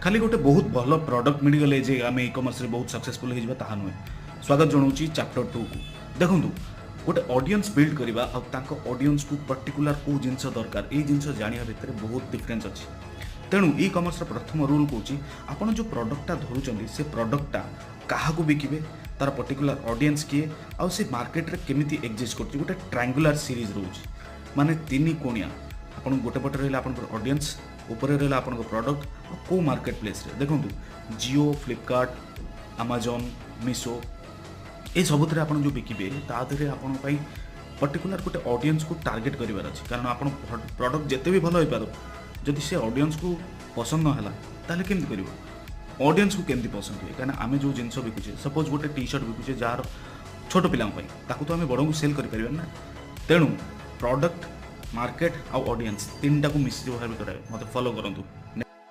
ଖାଲି ଗୋଟେ ବହୁତ ଭଲ ପ୍ରଡକ୍ଟ ମିଳିଗଲେ ଯେ ଆମେ ଇ କମର୍ସରେ ବହୁତ ସକ୍ସେସଫୁଲ୍ ହେଇଯିବା, ତାହା ନୁହେଁ। ସ୍ୱାଗତ ଜଣାଉଛି ଚାପ୍ଟର 2କୁ। ଦେଖନ୍ତୁ, ଗୋଟେ ଅଡ଼ିଏନ୍ସ ବିଲ୍ଡ କରିବା ଆଉ ତାଙ୍କ ଅଡ଼ିଏନ୍ସକୁ ପର୍ଟିକୁଲାର କେଉଁ ଜିନିଷ ଦରକାର, ଏଇ ଜିନିଷ ଜାଣିବା ଭିତରେ ବହୁତ ଡିଫରେନ୍ସ ଅଛି। ତେଣୁ ଇ କମର୍ସର ପ୍ରଥମ ରୁଲ୍ କହୁଛି, ଆପଣ ଯେଉଁ ପ୍ରଡକ୍ଟଟା ଧରୁଛନ୍ତି, ସେ ପ୍ରଡକ୍ଟଟା କାହାକୁ ବିକିବେ, ତାର ପର୍ଟିକୁଲାର ଅଡ଼ିଏନ୍ସ କିଏ ଆଉ ସେ ମାର୍କେଟରେ କେମିତି ଏକ୍ଜିଷ୍ଟ କରୁଛି। ଗୋଟେ ଟ୍ରାଙ୍ଗୁଲାର ସିରିଜ୍ ରହୁଛି, ମାନେ ତିନି କୋଣିଆ। ଆପଣ ଗୋଟେ ପଟେ ରହିଲା ଆପଣଙ୍କର ଅଡ଼ିଏନ୍ସ, ଉପରେ ରହିଲା ଆପଣଙ୍କ ପ୍ରଡକ୍ଟ ଆଉ କେଉଁ ମାର୍କେଟ ପ୍ଲେସ୍ରେ। ଦେଖନ୍ତୁ, ଜିଓ, ଫ୍ଲିପକାର୍ଟ, ଆମାଜନ୍, ମିଶୋ, ଏ ସବୁଥିରେ ଆପଣ ଯେଉଁ ବିକିବେ, ତା ଦେହରେ ଆପଣଙ୍କ ପାଇଁ ପର୍ଟିକୁଲାର ଗୋଟେ ଅଡ଼ିଏନ୍ସକୁ ଟାର୍ଗେଟ୍ କରିବାର ଅଛି। କାରଣ ଆପଣ ପ୍ରଡକ୍ଟ ଯେତେ ବି ଭଲ ହେଇପାରୁ, ଯଦି ସେ ଅଡ଼ିଏନ୍ସକୁ ପସନ୍ଦ ନ ହେଲା, ତାହେଲେ କେମିତି କରିବ? ଅଡ଼ିଏନ୍ସକୁ କେମିତି ପସନ୍ଦ ହୁଏ? କାହିଁକିନା ଆମେ ଯେଉଁ ଜିନିଷ ବିକୁଛେ, ସପୋଜ୍ ଗୋଟେ ଟି ସାର୍ଟ ବିକୁଛେ ଯାହାର ଛୋଟ ପିଲାଙ୍କ ପାଇଁ, ତାକୁ ତ ଆମେ ବଡ଼ଙ୍କୁ ସେଲ୍ କରିପାରିବାନି ନା। ତେଣୁ ପ୍ରଡକ୍ଟ, ମାର୍କେଟ ଆଉ ଅଡ଼ିଏନ୍ସ ତିନିଟାକୁ ମିଶିଯିବ ଭାବେ କରାଏ। ମୋତେ ଫଲୋ କରନ୍ତୁ।